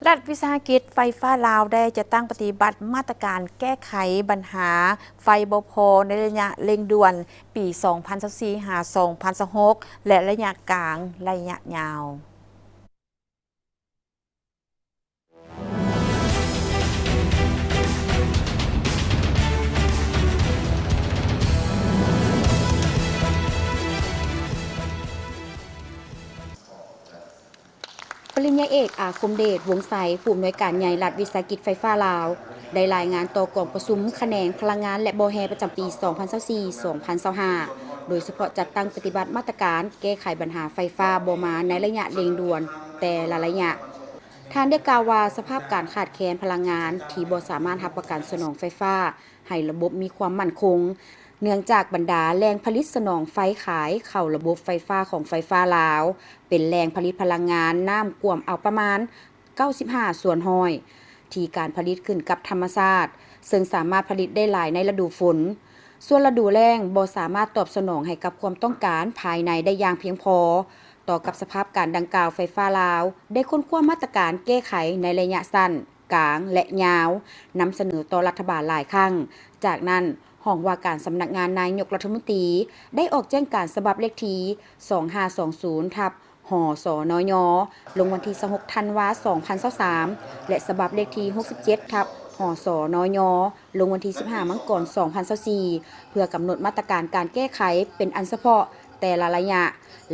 ລັດວິສາຫະກິດໄຟຟ້າລາວໄດ້ຈັດຕັ້ງປະຕິບັດມາດຕະການແກ້ໄຂບັນຫາໄຟບໍ່ພໍໃນໄລຍະເລັ່ງດ່ວນ ປີສອງພັນຊາວສີ່ ຫາ ສອງພັນຊາວຫົກ ແລະ ໄລຍະກາງ, ໄລຍະຍາວ. ປະລິນຍາເອກ ອາຄົມເດດ ວົງໄຊ ຜູ້ອຳນວຍການໃຫຍ່ລັດວິສາຫະກິດໄຟຟ້າລາວ ໄດ້ລາຍງານຕໍ່ກອງປະຊຸມຂະແໜງພະລັງງານ ແລະ ບໍ່ແຮ່ ປະຈຳປີສອງພັນຊາວສີ່ ສອງພັນຊາວຫ້າ ໂດຍສະເພາະຈັດຕັ້ງປະຕິບັດມາດຕະການແກ້ໄຂບັນຫາໄຟຟ້າບໍ່ມາໃນໄລຍະເລັ່ງດ່ວນແຕ່ລະໄລຍະ. ທ່ານໄດ້ກ່າວວ່າ ສະພາບການຂາດແຄນພະລັງງານທີ່ບໍ່ສາມາດຮັບປະກັນສະໜອງໄຟຟ້າໃຫ້ລະບົບມີຄວາມໝັ້ນຄົງ, ເນື່ອງຈາກບັນດາແຫຼ່ງຜະລິດສະໜອງໄຟຂາຍເຂົ້າລະບົບໄຟຟ້າຂອງໄຟຟ້າລາວ ເປັນແຫຼ່ງຜະລິດພະລັງງານນ້ຳກວມເອົາປະມານເກົ້າສິບຫ້າສ່ວນຮ້ອຍ ທີ່ການຜະລິດຂຶ້ນກັບທຳມະຊາດ, ເຊິ່ງສາມາດຜະລິດໄດ້ຫຼາຍໃນລະດູຝົນ, ສ່ວນລະດູແລ້ງບໍ່ສາມາດຕອບສະໜອງໃຫ້ກັບຄວາມຕ້ອງການພາຍໃນໄດ້ຢ່າງພຽງພໍ. ຕໍ່ກັບສະພາບການດັ່ງກ່າວ, ໄຟຟ້າລາວໄດ້ຄົ້ນຄວ້າມາດຕະການແກ້ໄຂໃນໄລຍະສັ້ນ, ກາງ ແລະ ຍາວ, ນຳສະເໜີຕໍ່ລັດຖະບານຫຼາຍຄັ້ງ. ຈາກນັ້ນ, ຫ້ອງວ່າການສຳນັກງານນາຍົກລັດຖະມົນຕີ ໄດ້ອອກແຈ້ງການສະບັບເລກທີສອງຫ້າສອງສູນ ທັບ ຫສນຍ ລົງວັນທີຊາວຫົກທັນວາ ສອງພັນຊາວສາມ ແລະ ສະບັບເລກທີຫົກສິບເຈັດ ທັບ ຫສນຍ ລົງວັນທີສິບຫ້າມັງກອນ ສອງພັນຊາວສີ່ ເພື່ອກຳນົດມາດຕະການການແກ້ໄຂເປັນອັນສະເພາະແຕ່ລະໄລຍະ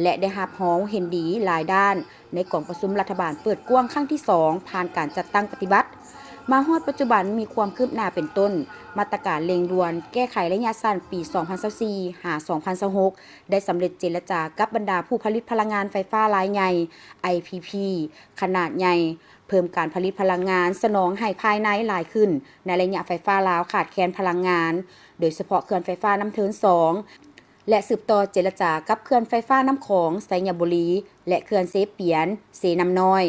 ແລະ ໄດ້ຮັບຮອງເຫັນດີຫຼາຍດ້ານໃນກອງປະຊຸມລັດຖະບານເປີດກວ້າງຄັ້ງທີສອງ ຜ່ານການຈັດຕັ້ງປະຕິບັດ. ມາຮອດປັດຈຸບັນມີຄວາມຄືບໜ້າເປັນຕົ້ນ ມາດຕະການເລັ່ງດ່ວນແກ້ໄຂໄລຍະສັ້ນປີສອງພັນຊາວສີ່ ຫາ ສອງພັນຊາວຫົກ ໄດ້ສຳເລັດເຈລະຈາກັບບັນດາຜູ້ຜະລິດພະລັງງານໄຟຟ້າລາຍໃຫຍ່ ໄອພີພີ ຂະໜາດໃຫຍ່, ເພີ່ມການຜະລິດພະລັງງານສະໜອງໃຫ້ພາຍໃນຫຼາຍຂຶ້ນ ໃນໄລຍະໄຟຟ້າລາວຂາດແຄນພະລັງງານ, ໂດຍສະເພາະເຂື່ອນໄຟຟ້ານ້ຳເທີນສອງ ແລະ ສືບຕໍ່ເຈລະຈາກັບເຂື່ອນໄຟຟ້ານ້ຳຂອງ ໄຊຍະບູລີ ແລະ ເຂື່ອນເຊປຽນ ເຊນ້ຳນ້ອຍ.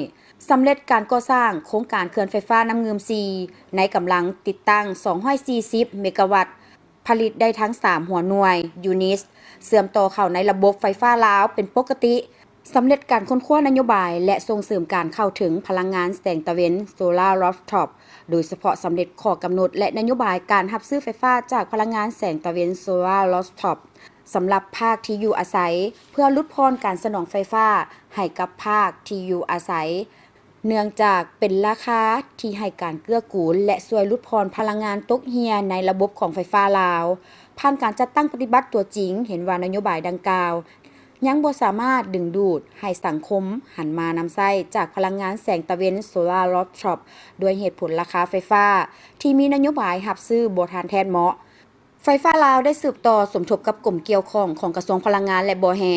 ສຳເລັດການກໍ່ສ້າງໂຄງການເຂື່ອນໄຟຟ້ານ້ຳງື່ມສີ່ ໃນກຳລັງຕິດຕັ້ງສອງຮ້ອຍສີ່ສິບເມກາວັດ, ຜະລິດໄດ້ທັງສາມຫົວໜ່ວຍ ຢູນິດ ເຊື່ອມຕໍ່ເຂົ້າໃນລະບົບໄຟຟ້າລາວເປັນປົກກະຕິ. ສຳເລັດການຄົ້ນຄວ້ານະໂຍບາຍ ແລະ ສົ່ງເສີມການເຂົ້າເຖິງພະລັງງານແສງຕາເວັນ ໂຊລາຣອບທັອບ ໂດຍສະເພາະສຳເລັດຂໍ້ກຳນົດ ແລະ ນະໂຍບາຍການຮັບຊື້ໄຟຟ້າຈາກພະລັງງານແສງຕາເວັນ ໂຊລາຣອບທັອບ ສຳລັບພາກທີ່ຢູ່ອາໄສ ເພື່ອຫຼຸດຜ່ອນການສະໜອງໄຟຟ້າໃຫ້ກັບພາກທີ່ຢູ່ອາໄສ, ເນື່ອງຈາກເປັນລາຄາທີ່ໃຫ້ການເກື້ອກູນ ແລະ ຊ່ວຍຫຼຸດຜ່ອນພະລັງງານຕົກເຮ່ຍໃນລະບົບຂອງໄຟຟ້າລາວ. ຜ່ານການຈັດຕັ້ງປະຕິບັດຕົວຈິງ, ເຫັນວ່ານະໂຍບາຍດັ່ງກ່າວ ຍັງບໍ່ສາມາດດຶງດູດໃຫ້ສັງຄົມຫັນມານຳໃຊ້ຈາກພະລັງງານແສງຕາເວັນ ໂຊລາຣອບທັອບ ດ້ວຍເຫດຜົນລາຄາໄຟຟ້າທີ່ມີນະໂຍບາຍຮັບຊື້ບໍ່ທັນແທດເໝາະ. ໄຟຟ້າລາວໄດ້ສືບຕໍ່ສົມທົບກັບກົມກ່ຽວຂ້ອງຂອງກະຊວງພະລັງງານ ແລະ ບໍ່ແຮ່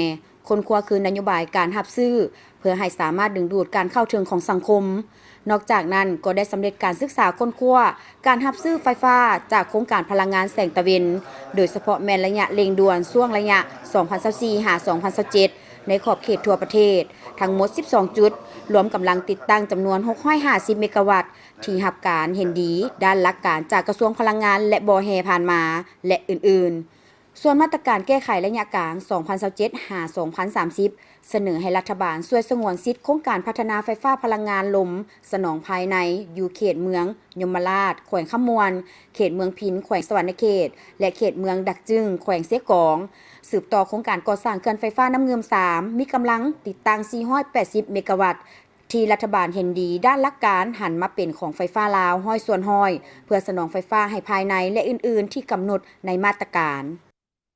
ຄົ້ນຄວ້າຄືນນະໂຍບາຍການຮັບຊື້ ເພື່ອໃຫ້ສາມາດດຶງດູດການເຂົ້າເຖິງຂອງສັງຄົມ. ນອກຈາກນັ້ນ, ກໍໄດ້ສຳເລັດການສຶກສາຄົ້ນຄວ້າການຮັບຊື້ໄຟຟ້າຈາກໂຄງການພະລັງງານແສງຕາເວັນ, ໂດຍສະເພາະແມ່ນໄລຍະເລັ່ງດ່ວນຊ່ວງໄລຍະສອງພັນຊາວສີ່ ຫາ ສອງພັນຊາວເຈັດ ໃນຂອບເຂດທົ່ວປະເທດ ທັງໝົດສິບສອງຈຸດ, ລວມກຳລັງຕິດຕັ້ງຈຳນວນຫົກຮ້ອຍຫ້າສິບເມກາວັດ ທີ່ຮັບການເຫັນດີດ້ານຫຼັກການຈາກກະຊວງພະລັງງານ ແລະ ບໍ່ແຮ່ຜ່ານມາ ແລະ ອື່ນໆ. ສ່ວນມາດຕະການແກ້ໄຂໄລຍະກາງ ສອງພັນຊາວເຈັດ ຫາ ສອງພັນສາມສິບ ສະເໜີໃຫ້ລັດຖະບານຊ່ວຍສະຫງວນສິດໂຄງການພັດທະນາໄຟຟ້າພະລັງງານລົມສະໜອງພາຍໃນ ຢູ່ເຂດເມືອງຍົມມະລາດ ແຂວງຄຳມ່ວນ, ເຂດເມືອງພິນ ແຂວງສະຫວັນນະເຂດ ແລະ ເຂດເມືອງດັກຈຶງ ແຂວງເຊກອງ. ສືບຕໍ່ໂຄງການກໍ່ສ້າງເຂື່ອນໄຟຟ້ານ້ຳງື່ມສາມ ມີກຳລັງຕິດຕັ້ງສີ່ຮ້ອຍແປດສິບເມກາວັດ ທີ່ລັດຖະບານເຫັນດີດ້ານຫຼັກການຫັນມາເປັນຂອງໄຟຟ້າລາວຮ້ອຍສ່ວນຮ້ອຍ ເພື່ອສະໜອງໄຟຟ້າໃຫ້ພາຍໃນ ແລະ ອື່ນໆ ທີ່ກຳນົດໃນມາດຕະການ.